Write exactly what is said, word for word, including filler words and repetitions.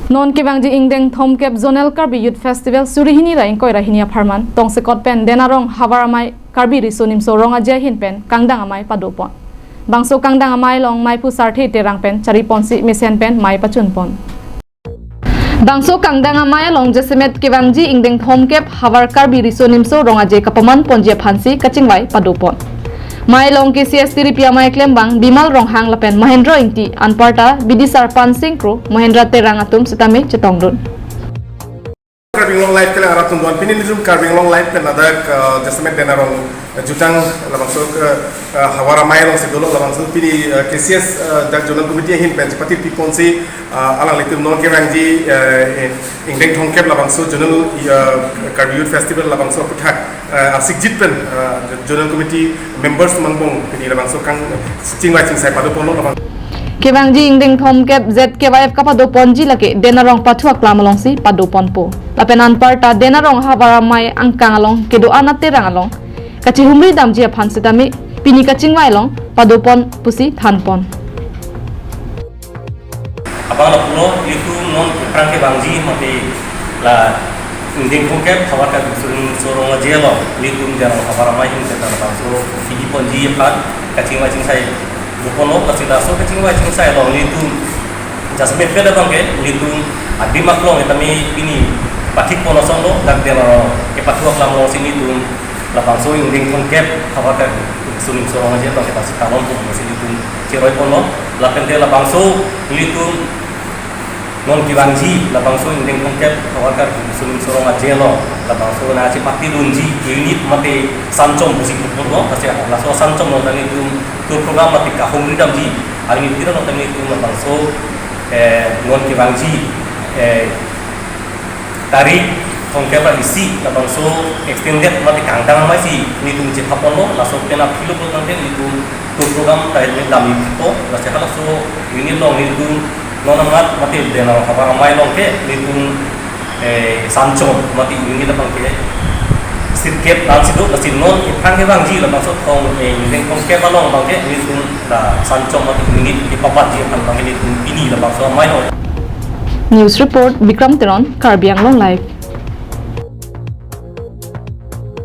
Non kevangji ingdeng thomkep Zonal Karbi Youth Festival suri hini ra ingkoi ra hini apharman tongsekot pen Denarong Havar Amei Karbi Riso Nimso Rong Aje ahin pen kangdang amei padopon. Bangso kangdang amei along meiphu Sarthe Terang pen chariponsi mesen pen mei pachunpon. Bangso kangdang amei along jasemet kevangji ingdeng thomkep Havar Karbi Riso Nimso Rong Aje kapaman ponji aphansi kachingvai padopon. Mei along K C S tiripi amei klembang Bimal Ronghang lapen Mahendra Ingti, anparta bidisar Pansing Kro, Mahendra Terang atum setame chetongdun. Karbi Anglong Live kelang arat tundwan pini nelitum Karbi Anglong Live pen ladak, eh, jasemet Denarong, eh, jutang labangso ke, eh, Havar Amei alongsi dolo labangso pini, eh, K C S, eh, dak Zonal Committee ahin pen chepatiri ponsi, eh, alanglitum non kevangji, eh, ingdeng thomkep labangso Zonal, eh, Karbi Youth Festival labangso aphuthak, eh, asikjit pen, eh, Zonal Committee members mangbong pini labangso kang chingvai chingsai padoponlo labang. Kevangji ingdeng thomkep Z K Y F kapadoponji lake Denarong pathu aklam alongsi padoponpo. Lapen anparta Denarong Havar Amei angkang along kedo-an aterang along kachihumri damji aphan setame pini kachingvai along padopon pusi thanpon. Abang lapulo, ilitum non aphrang kevangji mate la ingdeng thomkep Havar Karbi Riso Nimso Rong Aje along, ilitum Denarong Havar Amei ahin pen labangso pidi ponji aphan kachingvai chingsai doponlo, lasi laso kachingvai chingsai along ilitum jasemet pen abangke ilitum adim aklong setame pini pathik pon asonlo, dak Denarong kepathu aklam alongsi ilitum labangso ingdeng thomkep Havar Karbi Riso Nimso Rong Aje abangke pasi talon pon pusi ilitum cheroi ponlo. Lapente labangso ilitum non kevangji labangso ingdeng thomkep Havar Karbi Riso Nimso Rong Aje along labangso na chepatidunji unit mate sanchom pusi pupurlo, lasi laso sanchom along tame ilitum tour program mate kahumri damji aunit tira along tame ilitum labangso, eh, non kevangji, eh, tarik thomkep ra isi labangso extended mate kangdang amei si nelitum chepaponlo, laso pen aphi lo pulo tangte nelitum tour program ta nelitum damji po, lasi halaso unit along nelitum non amat mate Denarong Havar Amei along ke nelitum, eh, sanchom mate unit abangke sirkep ansi do, lasi non aphrang kevangji labangso thom, eh, ingdeng thomkep along abangke nelitum la sanchom mate unit kepabatji aphan abangke nelitum pini labangso amei along. News report, Bikram Teron, Karbi Anglong Live.